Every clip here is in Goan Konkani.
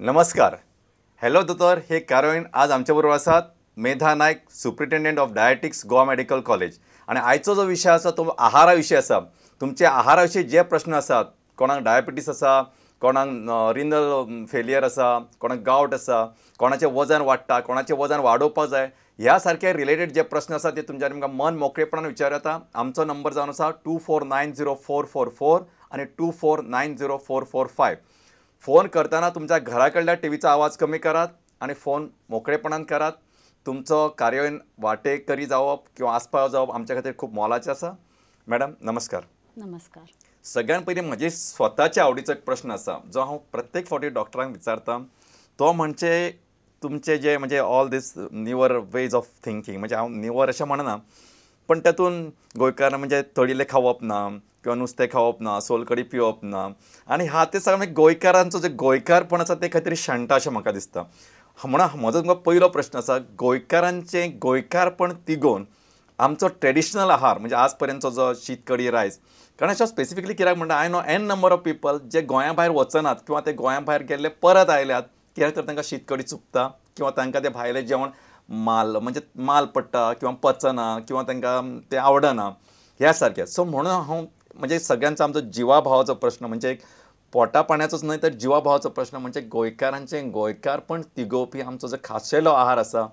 नमस्कार, हॅलो दोतोर हे कार्यावळीन आज आमचे बरोबर आसात Medha Naik, superintendent of dietetics, Goa medical college. आनी आयचो जो विशय आसा तो आहारा विशय आसा. तुमचे आहारा विशीं जे प्रश्न आसात, कोणाक डायबिटीस आसा, कोणाक रिनल फेलियर आसा, कोणाक गावट आसा, कोणाचें वजन वाडटा, कोणाचें वजन वाडोवपाक जाय, ह्या सारके रिलेटेड जे प्रश्न आसा ते तुमच्या आमकां मन मोकळेपणान विचार येता. आमचो नंबर जावन आसा 2490444 आनी 2490445. फोन करतना तुमच्या घरा कडल्या टीव्हीचो आवाज कमी करात आनी फोन मोकळेपणान करात. तुमचो कार्यावळीन वांटेकरी जावप किंवा आस्पाव जावप आमच्या खातीर खूब मोलाचें आसा. मॅडम नमस्कार. नमस्कार. सगळ्यात पयलीं म्हजे स्वताच्या आवडीचो एक प्रश्न आसा जो हांव प्रत्येक फावटी डॉक्टरांक विचारता, तो म्हणजे तुमचे जे म्हणजे all this newer ways of thinking, म्हणजे हांव न्यूवर अशें म्हणना पण तातूंत गोंयकार म्हणजे तळिल्लें खावप ना किंवा नुस्तें खावप ना, सोलकडी पिवप ना, आनी हा ते सगळें गोंयकारांचो जे गोंयकारपण आसा ते खंय तरी शेणटा अशें म्हाका दिसता. म्हणून म्हजो तुमकां पयलो प्रश्न आसा, गोंयकारांचें गोंयकारपण तिगोवन आमचो ट्रेडिशनल आहार म्हणजे आज पर्यंतचो जो शीत कडी रायस, कारण अशें स्पेसिफिकली कित्याक म्हणटा, I know N number of people जे गोंया भायर वचनात किंवा ते गोंया भायर गेल्ले परत आयल्यात कित्याक तर तांकां शीत कडी चुकता किंवा तांकां तें भायलें जेवण माल म्हणजे माल पडटा किंवा पचना किंवा तांकां तें आवडना ह्या सारकें. सो म्हणून हांव म्हणजे सगळ्यांचो आमचो जिवाभावाचो प्रश्न म्हणजे एक पोटा पाण्याचोच न्हय तर जिवाभावाचो प्रश्न म्हणजे गोंयकारांचें गोंयकारपण तिगोवपी आमचो जो खाशेलो आहार आसा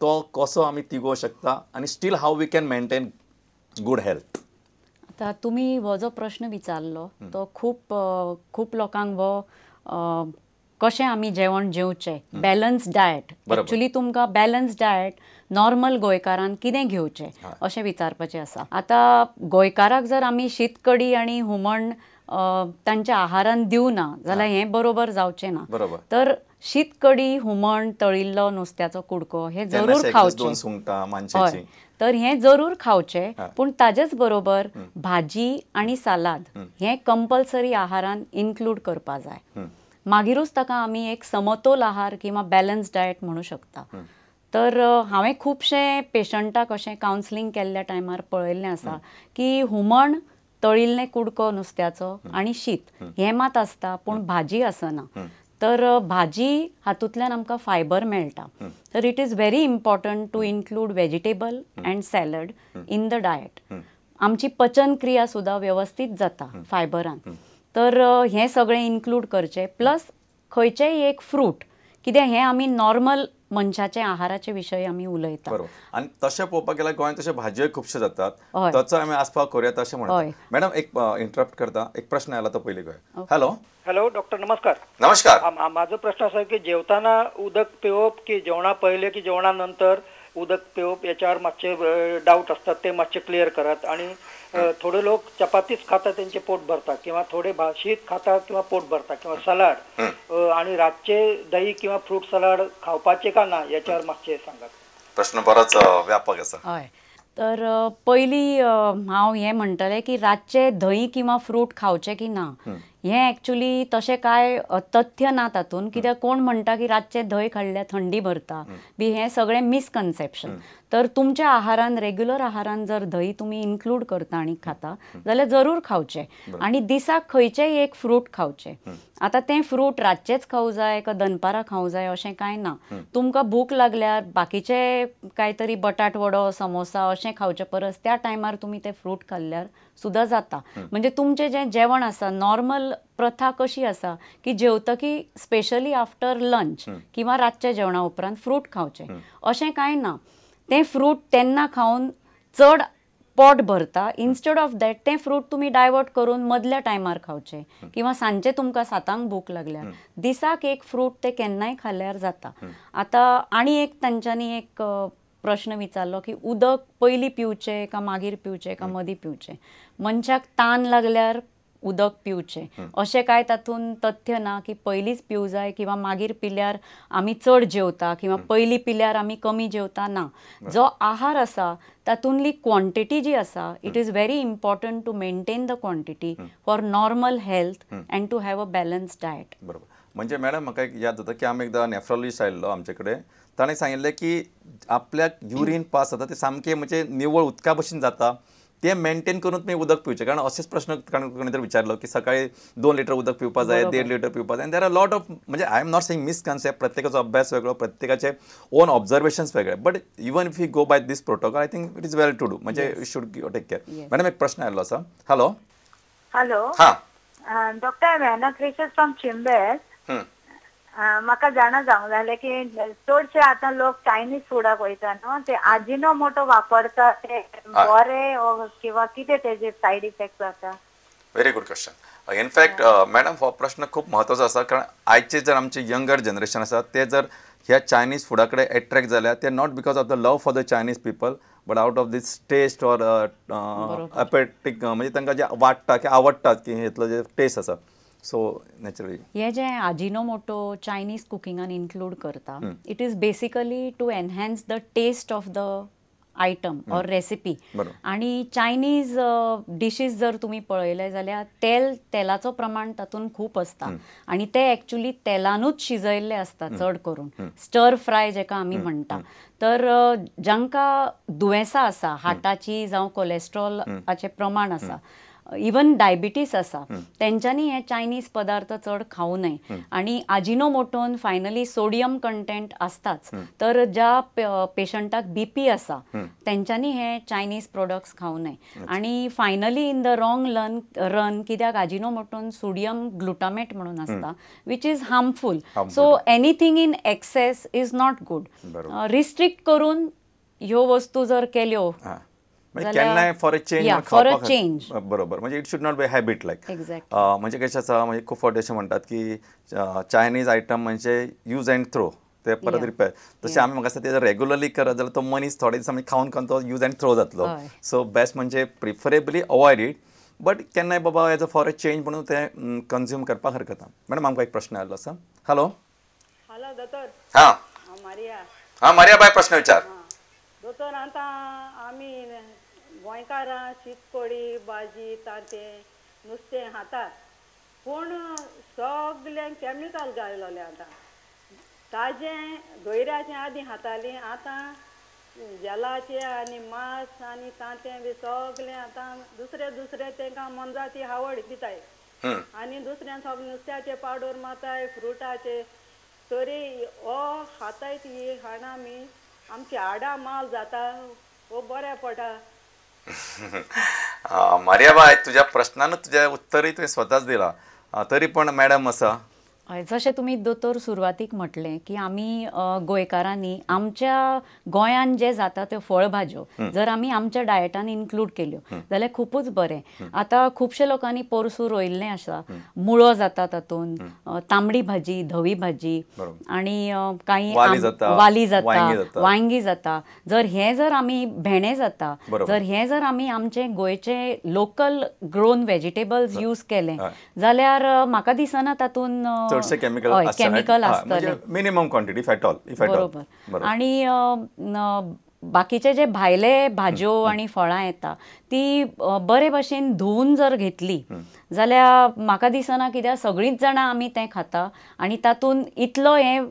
तो कसो आमी तिगोवंक शकता आनी still how we can maintain good health. आतां तुमी हो जो प्रश्न विचारलो तो खूब खूब लोकांक हो कशें आमी जेवण जेवचें, बॅलन्स डायट, एक्चुली तुमकां बॅलन्स डायट नॉर्मल गोंयकारान कितें घेवचें अशें विचारपाचें आसा. आतां गोंयकाराक जर आमी शीत कडी आनी हुमण तांच्या आहारान दिवना जाल्यार हें बरोबर जावचें ना. तर शीत कडी, हुमण, तळिल्लो नुस्त्याचो कुडको हे जरूर खावचें, हय, तर हें जरूर खावचें, पूण ताजेच बरोबर भाजी आनी सालाद हें कंपल्सरी आहारान इन्क्लूड करपा जाय. मागीरूच ताका आमी एक समतोल आहार किंवा बॅलन्स डायट म्हणू शकता. तर हांवें खुबशे पेशंटाक अशें कावन्सिलींग केल्ल्या टायमार पळयल्लें आसा की हुमण, तळिल्लें कुडको नुस्त्याचो आनी शीत हें मात आसता पूण भाजी आसना. तर भाजी हातूंतल्यान आमकां फायबर मेळटा. तर it is very important to include vegetable and salad in the diet. आमची पचन क्रिया सुद्दां वेवस्थीत जाता फायबरान. तर हें सगळें इन्क्लूड करचें, प्लस खंयचेंय एक फ्रूट, कित्याक हें आमी नॉर्मल मनशाचे आहाराचे विशय आमी उलयता. बरोबर. आनी तशें पळोवपाक गेल्यार गोंयांत तशे भाजयोय खुबश्यो जातात, ताचो आमी आस्पाव करूया अशें म्हणटा. मॅडम एक इंटरप्ट करता, एक प्रश्न आयला तो पयलीं घेवया. हॅलो. हॅलो डॉक्टर, नमस्कार. नमस्कार. माझो प्रश्न असा की जेवताना उदक पिवप की जेवणा पहिले की जेवणा नंतर उदक पिवप याच्यावर मातशे डाऊट असतात, ते मातशे क्लिअर करात. आणि थोडे लोक चपातीच खातात त्यांचे पोट भरतात, किंवा थोडे शीत खातात किंवा पोट भरतात, किंवा सलाड, आणि रातचे दही किंवा फ्रूट सलाड खावपाचे का ना याच्यावर मातशे सांगात. प्रश्न बरोच व्यापक आसा. हय, तर पयलीं हांव हें म्हणटलें की रातचे दही किंवा फ्रूट खावचें की ना हें एक्चुली तशें कांय तथ्य ना तातूंत, कित्याक कोण म्हणटा की रातचें धंय खाल्ल्यार थंडी भरता बी, हें सगळें मिसकन्सेप्शन. तर तुमच्या आहारान, रेग्युलर आहारान जर दही तुमी इन्क्लूड करता आनी खाता जाल्यार जरूर खावचें आनी दिसाक खंयचेंय एक फ्रूट खावचें. आतां तें फ्रूट रातचेंच खावूं जाय का दनपारां खावूं जाय अशें कांय ना. तुमकां भूक लागल्यार बाकीचे कांय तरी बटाट वडो, समोसा अशें खावचे परस त्या टायमार तुमी तें फ्रूट खाल्ल्यार सुद्दां जाता. म्हणजे तुमचें जें जेवण आसा, नॉर्मल प्रथा कशी आसा की जेवतकी स्पेशली आफ्टर लंच किंवा रातच्या जेवणा उपरांत फ्रूट खावचें अशें कांय ना. तें फ्रूट तेन्ना खावन चड पोट भरता, इन्स्टेड ऑफ that तें फ्रूट तुमी डायवर्ट करून मदल्या टायमार खावचें किंवा सांजचें तुमकां 7 भूक लागल्यार दिसाक एक फ्रूट तें केन्नाय खाल्यार जाता. आतां आनी एक तांच्यांनी एक प्रश्न विचारलो की उदक पयलीं पिवचें का मागीर पिवचें का मदीं पिवचें. मनशाक तान लागल्यार उदक पिवचें अशें कांय तातूंत तथ्य ना की पयलींच पिवूं जाय किंवा मागीर पिल्यार आमी चड जेवता किंवा पयलीं पिल्यार आमी कमी जेवता ना. जो आहार आसा तातूंतली क्वॉन्टिटी जी आसा, it is very important to maintain the quantity for normal health and to have a balance diet. बरोबर. म्हणजे मॅडम म्हाका एक याद जाता की आमी एकदां नेफ्रोलॉजिस्ट आयिल्लो आमचे कडेन, ताणें सांगिल्लें की आपल्याक युरीन पास जाता तें सामकें म्हणजे निवळ उदका भशेन जाता, ते मेंटेन करून तुमी उदक पिवचें. कारण अशेंच प्रश्न कोणी तरी विचारलो की सकाळी 2 लिटर उदक पिवपा जाय, 1.5 लिटर पिवपा जाय. आनी there are lot of म्हणजे I am not saying misconcept, प्रत्येकाचो अभ्यास वेगळो, प्रत्येकाचे ओन ऑब्जर्वेशन्स वेगळे, but even if you go by this protocol I think it is well to do. म्हणजे you should take care. Madam एक प्रश्न आयलो आसा. हॅलो. हॅलो. हां डॉक्टर, मेहना क्रिशस फ्रॉम चिंबेर. म्हाका जाणा जावंक जालें की चडशे आतां लोक चायनीज फुडाक वयता न्हू, ते आजिनोमोटो वापरता, ते बरे किंवा कितें तेजे सायड इफेक्ट जाता? Very good question. In fact madam हो प्रश्न खूब म्हत्वाचो आसा, कारण आयचे जर आमचे यंगर जनरेशन आसा ते जर ह्या चायनीज फुडा कडेन एट्रॅक्ट जाल्या ते not because of the love for the Chinese people but out of this taste or appetite, म्हणजे तांकां जे वाडटा की आवडटा की हेतलो जे टेस्ट आसा. सो नॅचरली हे जे आजिनोमोटो चायनीज कुकिंगान इन्क्लूड करता, it is basically to enhance the taste of the item or recipe. आणि चायनीज डिशीज जर तुम्ही पळयले जाल्यार तेल, तेलाचो प्रमाण तातूंत खूब आसता आणि ते एक्चुअली तेलानूच शिजयल्ले आसता चड करून, स्टर फ्राय जेका आमी म्हणटा. तर जांकां दुयेंसां आसा, हार्टाची जावं कोलेस्ट्रॉलाचें प्रमाण आसा, इवन डायबिटीस आसा, तेंच्यांनी हे चायनीज पदार्थ चड खावं नये. आणि आजिनोमोटोन फायनली सोडियम कंटेंट आसताच, तर ज्या पेशंटाक बीपी आसा तेंच्यांनी हे चायनीज प्रोडक्ट्स खावं नये. आणि finally in the wrong run कित्याक आजिनोमोटोन सोडियम ग्लुटामेट म्हणून आसता which is harmful. So anything in excess is not good. Restrict करून ह्यो वस्तू जर केल्यो केन्नाय for a change, for a change, बरोबर, म्हणजे it should not be habit like. म्हणजे कशें आसा, म्हणजे खूब फावटी अशें म्हणटात की चायनीज आयटम म्हणजे यूज अँड थ्रो, ते परत रिपेर. तशें आमी म्हाका दिसता ते रेगुलरली करत जाल्यार तो मनीस थोडे दीस आमी खावन खावन तो यूज अँड थ्रो जातलो. सो बेस्ट म्हणजे प्रिफरेबली अवॉयड it, but केन्नाय बाबा as a for a change म्हणून ते कंज्यूम करपाक हरकत ना. मॅडम आमकां एक प्रश्न आयलो आसा. हॅलो. हॅलो दोतोर. हां मारिया. हां मारिया बाय, प्रश्न विचार. दोतोर आतां आमी गोंयकारां शीतकोडी भाजी तांतें नुस्तें खातात, पूण सगळें कॅमिकल घातलेलें. आतां ताजें दोयऱ्याचें आदीं खातालीं, आतां जेलाचें आनी मांस आनी तांतें बी सगळें आतां दुसरे दुसरे तेंकां मोनजाती आवड दिताय आनी दुसऱ्यां सगळें नुस्त्याचे पावडर मारताय, फ्रुटाचे. तरी हो खाताय ती खाणां आमी आमची हाडां माल जाता, हो बरें पडटा. मारियाबाय, तुझ्या प्रश्नान तुझ्या उत्तरय तुवें स्वताच दिला, तरी पण मॅडम आसा. हय, जशें तुमी दोतोर सुरवातीक म्हटलें की आमी गोंयकारांनी आमच्या गोंयान जे जाता त्यो फळभाज्यो जर आमी आमच्या डायटान इन्क्लूड केल्यो जाल्यार खुबूच बरें. आतां खुबशे लोकांनी पोरसूं रोयिल्लें आसा, मुळो जाता तातूंत, तांबडी भाजी, धवी भाजी आनी कांय वाली जाता, वांयगी जाता. जर हें जर आमी भेंडे जाता, जर हें जर आमी आमचे गोंयचे लोकल ग्रोन व्हेजिटेबल्स यूज केले जाल्यार म्हाका दिसना तातूंत केमिकल आसतले, minimum quantity if at all. बरोबर. आणि बाकीचे जे भायले भाज्यो आनी फळां येता ती बरे भशेन धुवून जर घेतली जाल्यार म्हाका दिसना कित्याक सगळींच जाणां आमी तें खाता आनी तातूंत इतलो हें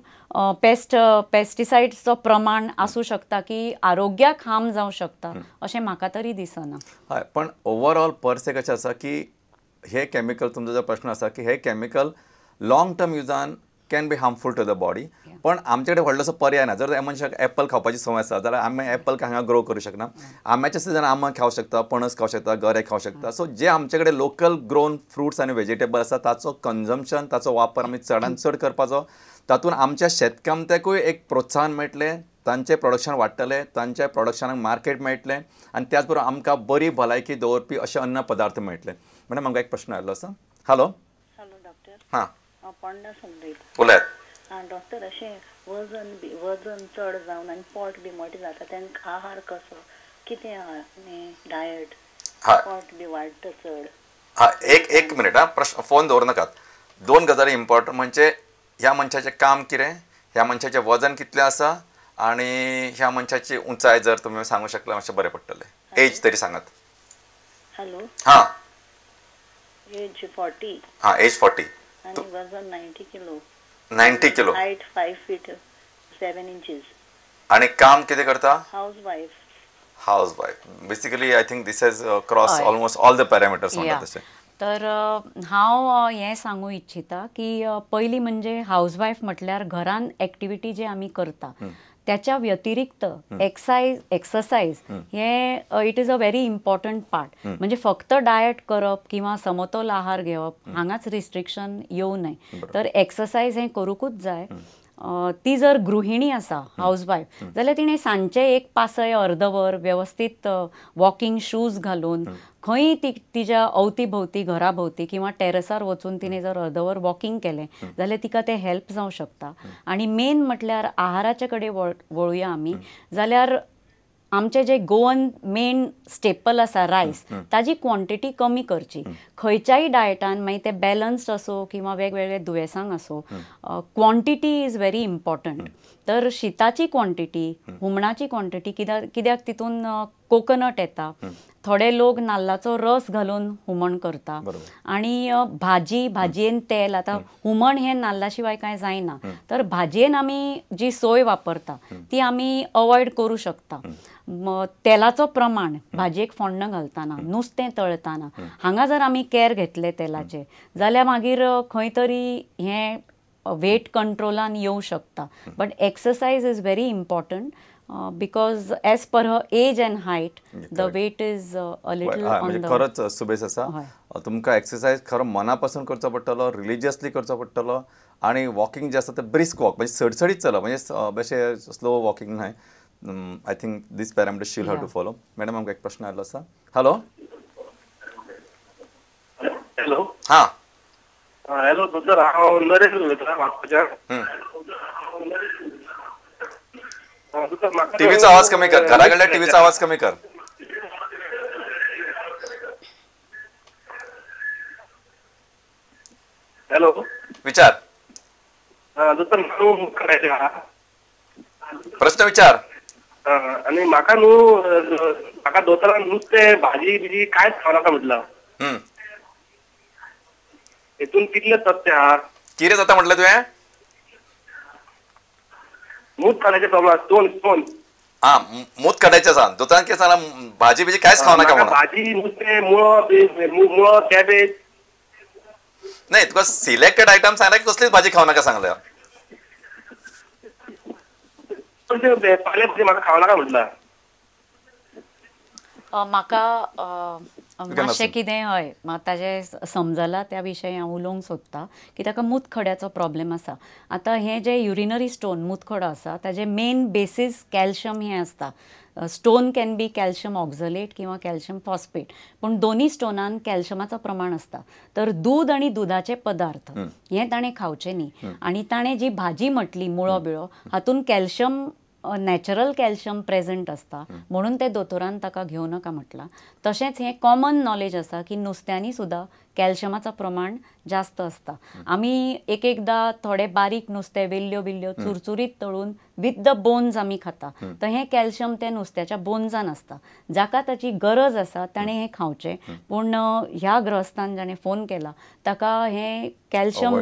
पेस्टिसायड्सचो प्रमाण आसूं शकता की आरोग्याक हार्म जावं शकता अशें म्हाका तरी दिसना. हय, पण ओवरऑल पर से कशें आसा की हे केमिकल, तुमचो जो प्रश्न आसा की हे केमिकल लॉंग टर्म युजान can be harmful to the body. पण आमचे कडेन व्हडलोसो पर्याय ना. जर मनशाक एप्पल खावपाची संवय आसा जाल्यार आमी एप्पल हांगा ग्रो करूं शकना. आंब्याच्या सिजन आंबा खावंक शकता, पणस खावंक शकता, गरे खावंक शकता. सो जे आमचे कडेन लोकल ग्रोन फ्रुट्स आनी वेजिटेबल आसा ताचो कन्जम्पशन, ताचो वापर आमी चडान चड करपाचो. तातूंत आमच्या शेतकामत्याकूय एक प्रोत्साहन मेळटलें, तांचें प्रोडक्शन वाडटलें, तांच्या प्रोडक्शनाक मार्केट मेळटलें आनी त्याच बरोबर आमकां बरी भलायकी दवरपी अशे अन्न पदार्थ मेळटले. मॅडम आमकां एक प्रश्न आयिल्लो आसा. हॅलो. Hello doctor. हां, हांव पोंडा सावन उलयतां. उलयात. आं डॉक्टर, अशें वजन चड जावन आनी पोट बी मोटें जाता तेंकां आहार कसो कितें आहा डायट? पोट बी वाडटा चड. हां, एक मिनिट. हां, प्रश्न फोन दवर नाकात. दोन गजाली इम्पॉर्टंट म्हणजे ह्या मनशाचें काम कितें, ह्या मनशाचें वजन कितलें आसा आनी ह्या मनशाची उंचाय जर तुमी सांगू शकले मातशें बरें पडटलें. एज तरी सांगात. हॅलो. हां, एज 40. हां, एज 40. आनी वजन 90 kilo. 90 kilo. Height 5 feet 7 inches. आनी काम कितें करता? House wife. Housewife basically I think this has cross almost all the parameters म्हणटा तशें. तर हांव हें सांगू इच्छिता की पयलीं म्हणजे हावजवायफ म्हटल्यार घरान एक्टिविटी जे आमी करता त्याच्या व्यतिरिक्त एक्सरसाइज हे it is a very important part. म्हणजे फक्त डायट करप किंवा समतोल आहार घेवप हांगाच रिस्ट्रिक्शन येवं नये, तर एक्सरसाइज हें करूंकूच जाय. ती जर गृहिणी आसा हावजवायफ जाल्यार तिणें सांजचें एक पासय अर्द वर वेवस्थीत वॉकिंग शूज घालून खंय ती तिज्या अवती भोवती घरा भोवती किंवा टेरसार वचून तिणें जर अर्दवर वॉकिंग केलें जाल्यार तिका तें हेल्प जावं शकता. आनी मेन म्हटल्यार आहाराचे कडेन वळुया आमी जाल्यार आमचे जे गोवन मेन स्टेपल आसा रायस ताजी क्वॉन्टिटी कमी करची. खंयच्याय डायटान मागीर ते बॅलन्स्ड असो किंवा वेगवेगळे दुयेंसांक असो क्वॉन्टिटी is very important. तर शिताची क्वॉन्टिटी हुमणाची क्वॉन्टिटी कित्याक तितून कोकोनट येता, थोडे लोक नाल्लाचो रस घालून हुमण करता आनी भाजी भाजयेन तेल, आतां हुमण हें नाल्ला शिवाय कांय जायना, तर भाजयेन आमी जी सोय वापरता ती आमी अवॉयड करूं शकता. तेलाचो प्रमाण भाजयेक फोण्ण घालतना नुस्तें तळतना हांगा जर आमी कॅर घेतले तेलाचे जाल्यार मागीर खंय तरी हें वेट कंट्रोलान येवं शकता. But exercise is very important because as per her age and height the weight is a little on the. खरोच सुबेस आसा, तुमकां एक्सरसाइज खरो मना पासून करचो पडटलो, रिलिजियसली करचो पडटलो आनी वॉकिंग जें आसा तें ब्रिस्क वॉक म्हणजे सडसडीत चलप, म्हणजे बेशें स्लो वॉकिंग न्हय. I think this parameter she will have to follow. Madam आमकां एक प्रश्न आयलो आसा. हॅलो हॅलो हां हॅलो दोतोर, हांव नरेश उलयतां वास्कोच्यान. टीव्हीचो आवाज कमी कर, घरा कडल्या टीव्हीचो आवाज कमी कर. हॅलो विचार दोतोर, म्हाका प्रश्न विचार. आनी म्हाका न्हू म्हाका दोतोरान नुस्तें भाजी बिजी कांयच खावनाका म्हटलां, हेतून कितले तथ्य आहा? कितें जाता म्हटलें तुवें? मूत काडण्याचे प्रॉब्लेम, स्टोन स्टोन. हा मूत काडायचे आसा दोतोरान कितें सांगलां? भाजी बिजी कांयच खावनाका म्हणून. भाजी नुस्तें मुळो मुळो कॅबेज नाही, तुका सिलेक्टेड आयटम सांगला की कसलीच भाजी खावनाका सांगल्या? पाले भाजी म्हाका खावनाका म्हटलां. म्हाका मातशें कितें हय म्हाका ताजें समजलां त्या विशयी हांव उलोवंक सोदता की ताका मुतखड्याचो प्रॉब्लेम आसा. आतां हें जें युरिनरी स्टोन मुतखडो आसा ताजें मेन बेसीस कॅल्शियम हें आसता. Stone can be calcium oxalate किंवा कॅल्शियम फॉस्फेट, पूण दोनी स्टोनान कॅल्शियमाचो प्रमाण आसता. तर दूद आनी दुदाचे पदार्थ हें ताणें खावचें न्ही. आनी ताणें जी भाजी म्हटली मुळो बिळो हातून कॅल्शियम नॅचरल कॅल्शियम प्रेझेंट आसता म्हणून ते दोतोरान ताका घेवं नाका म्हटलां. तशेंच हें कॉमन नॉलेज आसा की नुस्त्यांनी सुद्दां कॅल्शियमाचो प्रमाण जास्त आसता. आमी एक एकदां थोडे बारीक नुस्तें वेल्ल्यो बिल्ल्यो चुरचुरीत तळून विथ the bones आमी खाता, तर हें कॅल्शियम त्या नुस्त्याच्या बोन्सान आसता. जाका ताची गरज आसा ताणें हें खावचें, पूण ह्या ग्रहस्थान जाणें फोन केला ताका हें कॅल्शियम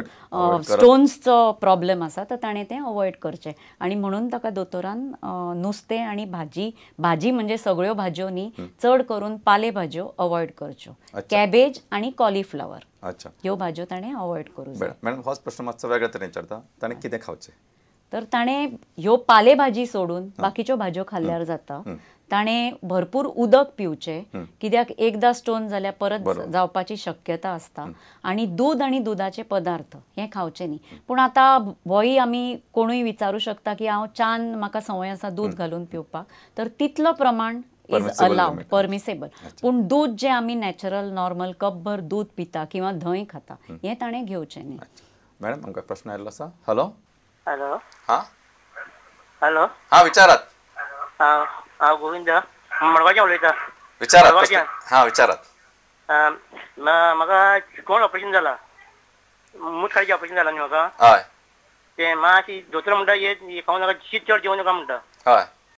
स्टोन्सचो प्रॉब्लेम आसा तर ताणें तें अवॉयड करचें. आनी म्हणून ताका दोतोरान नुस्तें आनी भाजी, भाजी म्हणजे सगळ्यो भाजयो न्ही, चड करून पाले भाजयो अवॉयड करच्यो, कॅबेज आनी कॉलीफ्लावर ह्यो भाजयो ताणें अवॉयड करूं जाय. मॅडम होच प्रश्न मातसो वेगळ्या तरेन विचारता, ताणें कितें खावचें? तर ताणें ह्यो पालेभाजी सोडून बाकीच्यो भाजयो खाल्ल्यार जाता. ताणें भरपूर उदक पिवचें, कित्याक एकदां स्टोन जाल्यार परत जावपाची शक्यता आसता. आनी दूद आनी दुदाचे पदार्थ हें खावचें न्ही. पूण आतां होय आमी कोणूय विचारूं शकता की हांव च्यान म्हाका संवय आसा दूद घालून पिवपाक, तर तितलो प्रमाण is allowed permissible. पूण दूद जें आमी नॅचरल नॉर्मल कपभर दूद पिता किंवा धंय खाता हें ताणें घेवचें न्ही. मॅडम आमकां प्रश्न आयिल्लो आसा. हॅलो हॅलो हां हॅलो हां विचारात. हां हांव गोविंद मडगांवच्यान उलयतां. विचारात. हां विचारात. म्हाका स्टोन ऑपरेशन जाला, मुतखड्याचें ऑपरेशन जाला न्ही म्हाका. हय. तें मातशी दोतोर म्हणटा हे खावं नाका, शीत चड जेवं नाका म्हणटा. हय.